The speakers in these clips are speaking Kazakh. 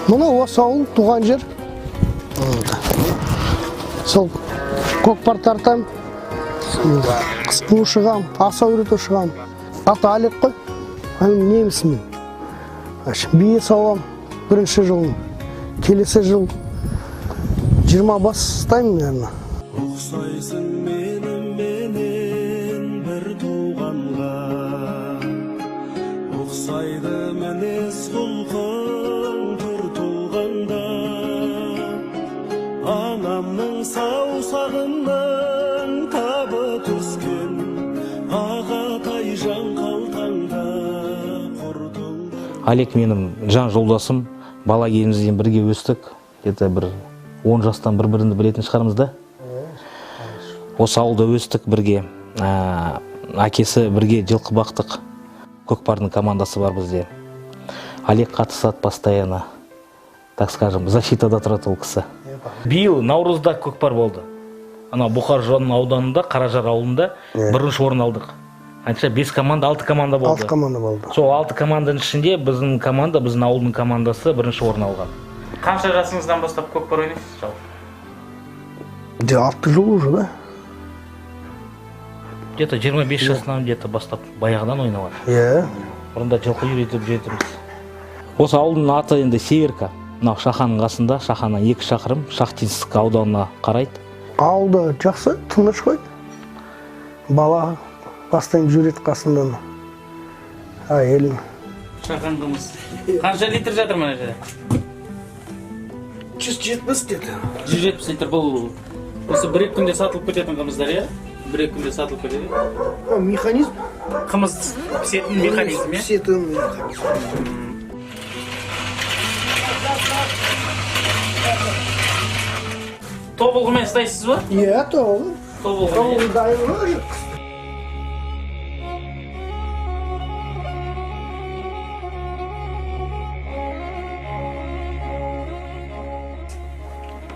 Мына осы ауыл, туған жер. Сол көкпар тартам, қыс қуу шығам, асау үйрету шығам. Аты Алек қой, а мен немісмін. Бие сауам бірінші жылын. Келесі жыл 20 бас ұстаймын, наверное. Ұқсайсың меніменен бір туғанға, ұқсайды мінез құлқың түр тұлғаңда. Анамның саусағының табы түскен ағатай жан қалтаңда құртылды. Олег менің жан жолдасым, бала кезімізден бірге өстік. Где-то бір 10 жастан бір бірімізді білетін шығармыз да. Осы ауылда өстік бірге. Әкесі бірге жылқы бақтық. Көкпардың командасы бар бізде. Олег қатысады постоянно. Так скажем, защитада тұрады ол кісі. Биыл наурызда көкпар болды. Ана Бұқар жырауының ауданында, Қаражар ауылында бірінші орын алдық. Қанша? 5 команда, 6 команда болды. 6 команда болды. Сол 6 команданың ішінде біздің команда, біздің ауылдың командасы бірінші орын алған. Қанша жасыңыздан бастап көкпар ойнайсыз жалпы? Где 6 жыл уже, да? Где-то 25 жасынан где-то бастап баяғыдан ойнап жатыр. Иә. Бұрында жылқы үйретіп жетіміз. Осы ауылдың аты енді Северка. Мынау Шаханның қасында, Шаханнан 2 шақырым, Шахтинск ауданына қарайды. Ауылда жақсы, тыныш қой. Бала постоянно жүреді қасымдан. Әйелім. Шахан қымыз. Қанша литр жатыр мына жерде? 170 деді. 170 литр. Бұл осы бір екі күнде сатылып кететін қымыздар, иә? Бір екі күнде сатылып кетеді. Механизм. Қымыз пісетін механизм, иә? Пісетін механизм. Тобылғымен ұстайсыз ба? Иә, тобылғы. Тобылғымен. Тобылғы дайын ғой.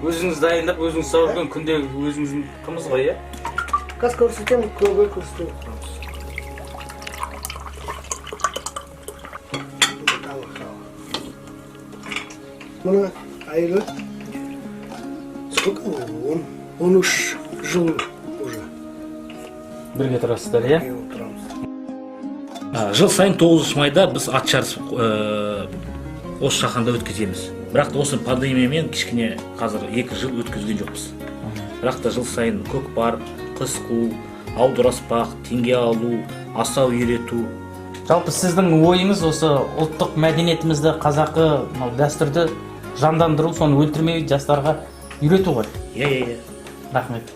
Өзіңіз дайындап, өзіңіз сауып жүрген күндегі өзіңіздің қымыз ғой, иә? Қазір көрсетемін, көбі көрсетемін. Мына әйелі сколько? 13 жыл уже. Бірге тұрасыздар, иә? Бірге отырамыз. Жыл сайын 9 майда біз ат жарыс осы Шаханда өткіземіз. Бірақ та осы пандемиямен кішкене қазір 2 жыл өткізген жоқпыз. Бірақ та жыл сайын көкпар, қыз қуу, аудыраспақ, теңге алу, асау үйрету. Жалпы сіздің ойыңыз осы ұлттық мәдениетімізді, қазақы мынау дәстүрді жандандыру, соны өлтірмей жастарға үйрету ғой. Иә, иә, иә. Рахмет.